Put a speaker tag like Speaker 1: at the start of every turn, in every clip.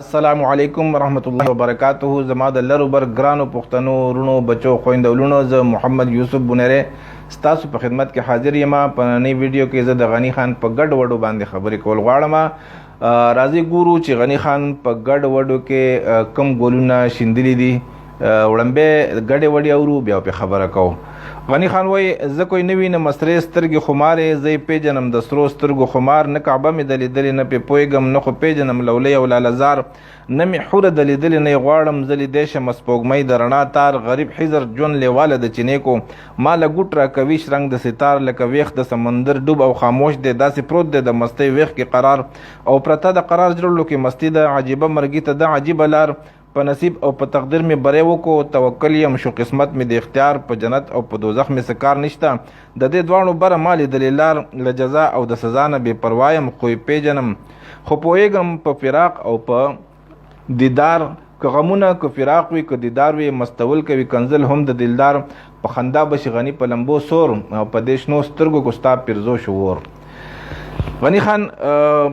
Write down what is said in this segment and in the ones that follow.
Speaker 1: السلام علیکم ورحمت الله وبرکاته. زما د لرو بر ګرانو پښتنو وروڼو، بچو، خویندو، لوڼو، زه محمد یوسف بونیری ستاسو په خدمت کې حاضر یم. په ننۍ ویډیو کې زه د غني خان په ګډ وډو باندې خبرې کول غواړم. راځئ ګورو چې غني خان په ګډ وډو کې کم ګلونه شیندلي دي. وړمبی ګډې وډې اورو، بیا پې خبره کوو. غني خان وایي: زه کوی نه وینم سرې سترګې خمارې، زه یې پېژنم د سرو سترګو خمار. نه کعبه مې د لیدلې، نه پې پوهېږم، نه خو پېژنم لولۍ او لالهزار. نه مې حوره د لیدلې، نه یې غواړم، زه لیدی شم سپوږمۍ د رڼا تار. غریب حضر ژوند لېواله د چینې کو، ما له ګوټ راکوي شرنګ د ستار. لکه ویښ د سمندر ډوب او خاموش دی، داسې پروت دی د مستۍ ویښ کې قرار، او پرته د قرار زړلو کې مستي ده. عجیبه مرګي ته ده عجیبه لار. په نصیب او په تقدیر مې بری وکړو، توکل یم شو قسمت مې د اختیار. په جنت او په دوزخ مې څه کار نشته، د دې دواړو بره ما لیدلې لار. له جزا او د سزا نه بې پروا یم، خو یې پېژنم، خو پوهېږم په فراق او په دیدار. که غمونه که فراق وي که دیدار وي، مستول کوي کنزل هم د دلدار. په خندا به شي غني په لمبو سور، او په دې شنو سترګو کو ستا پیرزو شو ور. غني خان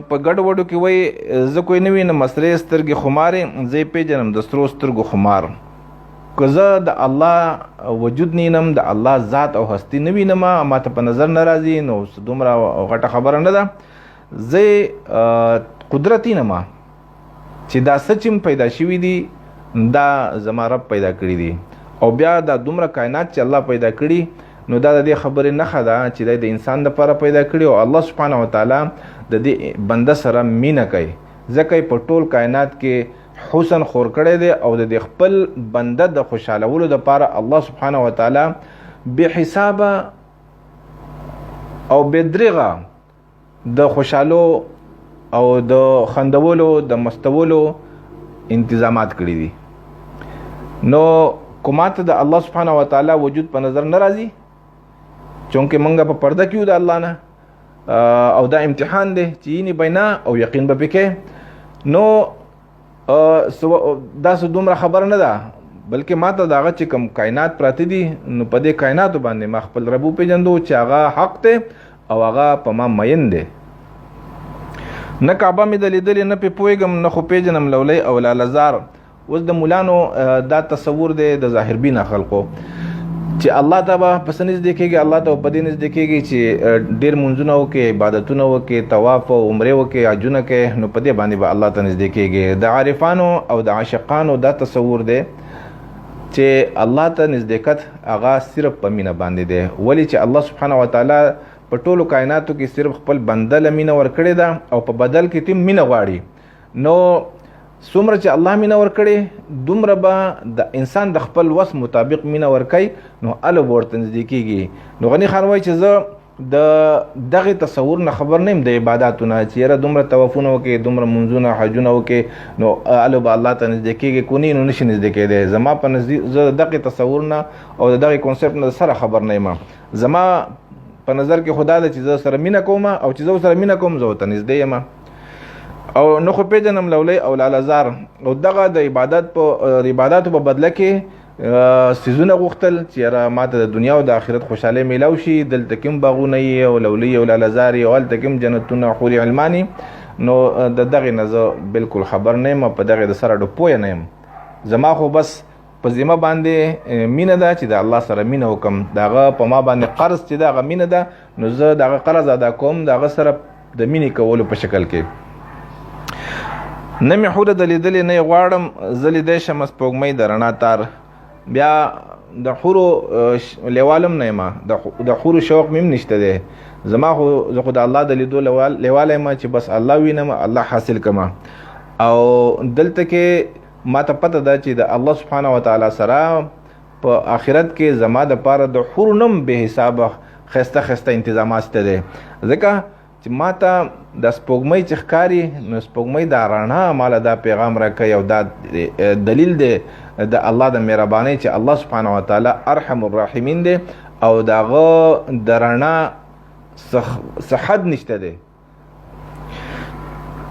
Speaker 1: په ګډ وډو کې وایي: زه کوی نه وینم سرې سترګې خمارې، زه یې پېژنم د سرو سترګو خمار. که زه د الله وجود نه وینم، د الله ذات او هستی نه وینم، ما ته په نظر نه راځي، نو دومره غټه خبره نه ده. زه قدرت وینم چې دا څه چې پیدا شوي دي، دا زما رب پیدا کړي دي. او بیا دا دومره کائنات چې الله پیدا کړي، نو دا د دې خبرې نښه ده چې دی د انسان دپاره پیدا کړي، او الله سبحانه وتعالی د دې بنده سره مینه کوي، ځکه یې په ټول کائنات کې حسن خور کړی دی. او د دې خپل بنده د خوشحالولو دپاره الله سبحانه وتعالی بې حسابه او بې دریغه د خوشحالو او د خندولو د مستولو انتظامات کړي دي. نو کومه ته د الله سبحانه وتعالی وجود په نظر نه راځي، چونکه مونږ په پرده کې یو د الله نه، او دا امتحان دی چې یینې به نه او یقین به پکې. نو دا څه دومره خبره نه ده، بلکې ما ته د هغه چې کوم کائنات پراته دي، نو په دې کائناتو باندې ما خپل رب وپېژندو چې هغه حق دی او هغه په ما مین دی. نه کعبه مې د لیدلې، نه پې پوهېږم، نه خو پېژنم لولۍ او لالهزار. اوس د مولانو دا تصور دی، د ظاهر بینه خلقو، چې الله ته به په څه نږدې کېږي؟ الله ته په دې نږدې کېږي چې ډېر مونځونه وکړي، عبادتونه وکړي، طواف او عمرې وکړي، حجونه کوي، نو په دې باندې به الله ته نږدې کېږي. د عارفانو او د عاشقانو دا تصور دی چې الله ته نزدېکت هغه صرف په مینه باندې دی. ولې چې الله سبحانه وتعالی په ټولو کائناتو کې صرف خپل بنده له مینه ورکړې ده، او په بدل کې تیم مینه غواړي. نو څومره چې الله مینه ورکړي، دومره به د انسان د خپل وس مطابق مینه ورکوي، نو هله به ورته نږدې کېږي. نو غني خان وایي چې زه د دغه تصور نه خبر نه یم، د عباداتو نه، چې یاره دومره طوافونه وکړي، دومره مونځونه حجونه وکړي، نو هله به الله ته نږدې کېږي، که نه نو نشي نږدې کېدی. زما په نزدې، زه د دغه تصور نه او د دغه concept نه سره خبر نه یم. زما په نظر کې خدا ده چې زه سره مینه کوم، او چې زه سره مینه کوم، زه ورته نږدې یم. او نه خو پېژنم لولۍ او لالهزار. او دغه د عبادت په عباداتو په بدله کې څیزونه غوښتل چې یاره ما ته د دنیا او د آخرت خوشحالۍ میلاو شي، دلته کوم باغونه یې او لولۍ او لالهزار یې، او هلته کوم جنتونه حورې علمانې. نو د دغې نه زه بالکل خبر نه یم، په دغې د سره ډو پوه نه یم. زما خو بس په ذمه باندې مینه ده چې د الله سره مینه وکم. د هغه په ما باندې قرض چې د هغه مینه ده، نو زه د هغه قرض ادا کوم د هغه سره د مینې کولو په شکل کې. نه مې حوره د لیدلې، نه یې غواړم، زه لیدی شم سپوږمۍ د رڼا تار. بیا د حورو لیوال هم نه یم، د حورو شوق مې هم نشته دی. زما خو زه خو د الله د لیدو لیواله یم چې بس الله وینم، الله حاصل کړم. او دلته کې ما ته پته ده چې د الله سبحانه وتعالی سره په آخرت کې زما د پاره د حورو نم بې حسابه ښایسته ښایسته انتظامات شته دی. ځکه چې ما ته د سپوږمۍ چې ښکاري، نو سپوږمۍ دا رڼا ماله دا پیغام راکوي، او دا دلیل دی د الله د مهربانۍ چې الله سبحانه وتعالی ارحم الراحمین دی، او د هغه د رڼا څه حد نشته دی.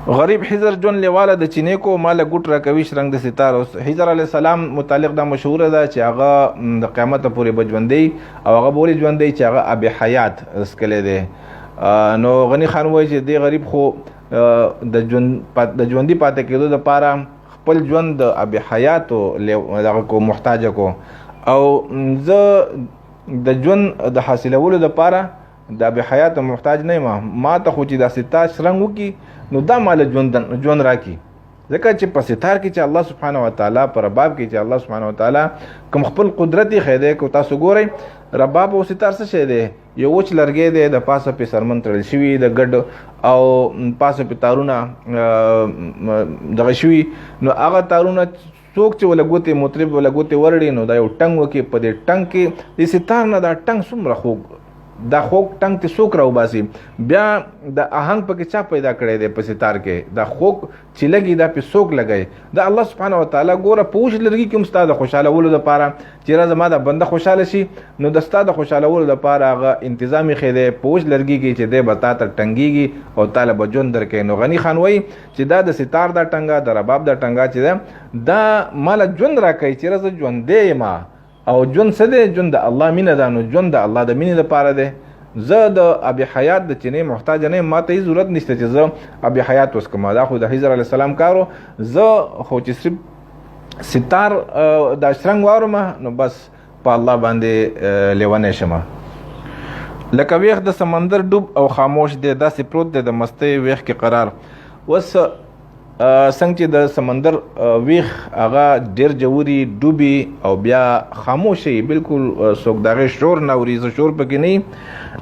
Speaker 1: غریب حضر جون لیواله د چینې کو، ماله ګوټ راکوي شرنګ د ستار. اوس حضر علیه السلام متعلق دا مشهوره ده چې هغه د قیامت پورې به ژوندی، او هغه به ولې ژوندی چې هغه اب حیات څکلی دی. نو غني خان وایي چې دی غریب خو د ژوند د ژوندي پاتې کېدو لپاره خپل ژوند د ابي حیاتو دغه کو محتاج کو، او زه د ژوند د حاصلولو لپاره د ابي حیاتو محتاج نه یم. ما ته خو چې دا ستار شرنګ وکړي نو دا مال ژوند راکړي، ځکه چې په ستار کې چې الله سبحانه وتعالی، په رباب کې چې الله سبحانه وتعالی کوم خپل قدرت یې ښی دی، که تاسو ګورئ رباب او ستار څه شی دی؟ یو وچ لرګی دی، د پاسه پې څرمن تړل شوي د ګډ او پاسه پې تارونه دغه شوي، نو هغه تارونه څوک چې وله ګوتې مطرب وله ګوتې ورړي نو دا یو ټنګ وکړي، په دې ټنګ کې د ستار نه دا ټنګ څومره خوږ، دا خوږ ټنګ ته څوک راوباسي؟ بیا د اهنګ پکې چا پیدا کړی دی په ستار کې؟ دا خوږ چې لګي دا پې څوک لګوي؟ دا الله سبحانه وتعالی ګوره په وچ لرګي کې هم ستا د خوشحالولو دپاره چې را زما دا بنده خوشحاله شي نو د ستا د خوشحالولو دپاره هغه انتظام ایښی دی په وچ لرګي کې چې دی به تا ته ټنګېږي او تا له به ژوند درکوي. نو غني خان وایي چې دا د ستار دا ټنګه، د رباب دا ټنګه چې ده دا ما له ژوند راکوي چې را زه ژوندی یم، او ژوند څه دی؟ ژوند د الله مینه ده، نو ژوند د الله د مینې دپاره دی. زه د ابي حیات د چینې محتاج نه یم، ما ته هیڅ ضرورت نشته چې زه ابي حیات وڅکم، دا خو د خضر علیه السلام کار و. زه خو چې صرف ستار دا شرنګ واورم نو بس په الله باندې لیونی شم. لکه ویښ د سمندر ډوب او خاموش دی، داسې پروت دی د مستۍ ویښ کې قرار. اوس څنګه چې د سمندر ویښ هغه ډېر ژوري ډوبي او بیا خاموش وي، بالکل څوک د هغې شور نه اوري، څه شور پکې نه وي،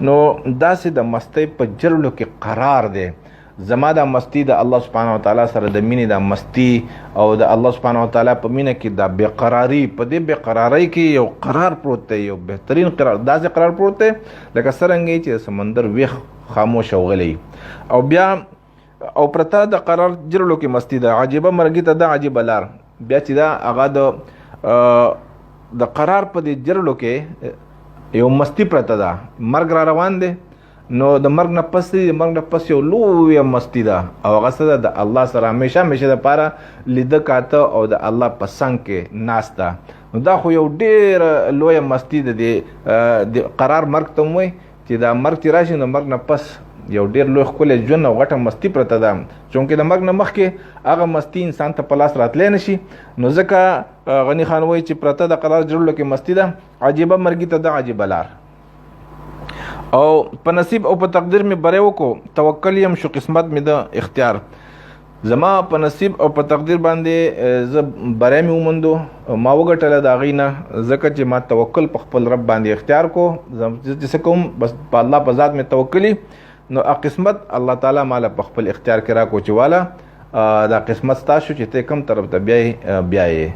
Speaker 1: نو داسې د مستۍ په جرړو کې قرار دی. زما دا مستی د الله سبحانه وتعالی سره د مینې دا مستی او د الله سبحانه وتعالی په مینه کې دا بېقراري، په دې بېقرارۍ کې یو قرار پروت دی، یو بهترین قرار، داسې قرار پروت دی لکه څرنګه چې د سمندر ویښ خاموش او غلی، او بیا او پرته د قرار جرړو کې مستی ده. عجیبه مرګي ته ده عجیبه لار. بیا چې دا هغه د قرار په دې جرړو کې یو مستی پرته ده، مرګ را روان دی، نو د مرګ نه پس دی، د مرګ نه پس یو لویه مستی ده، او هغه څه ده؟ د الله سره همیشه همیشه دپاره لیده کاته او د الله په څنګ کې ناست ده. نو دا خو یو ډېره لویه مستی ده، د قرار مرګ ته هم وایي چې دا مرګ چې راشي نو مرګ نه پس یو ډېر لوی ښکلی ژوند او غټه مستی پرته ده. چونکې د مرګ نه مخکې هغه مستی انسان ته په لاس راتلی نه شي، نو ځکه غني خان وایي چې پرته د قرار جوړلو کې مستی ده، عجیبه مرګي ته ده عجیبه لار. او په نصیب او په تقدیر مې بری وکړو، توکل یم شو قسمت مې ده اختیار. زما په نصیب او په تقدیر باندې زه بری مې وموندو، ما وګټله د هغې نه، ځکه چې ما توکل په خپل رب باندې اختیار کو. زه چې څه کوم بس په الله په ذات مې توکلي، نو قسمت الله تعالی ماله په خپل اختیار کې راکو چې والا دا قسمت ستا شو چې ته کوم طرف ته بیایې.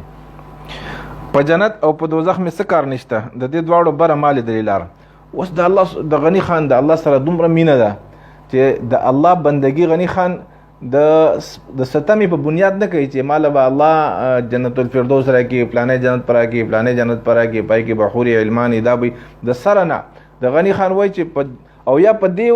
Speaker 1: په جنت او په دوزخ مې څه کار نشته، د دې دواړو بره ما لیدلې لار. اوس د الله د غني خان د الله سره دومره مینه ده چې د الله بندگی غني خان د ستمې په بنیاد نه کوي چې ماله به الله جنت الفردوس راکړي، فلانی جنت پر راکړي، فلانی جنت پر راکړي، پای کې به حورې علمانې دا به د سره نه. د غني خان وایي چې په او یا په دې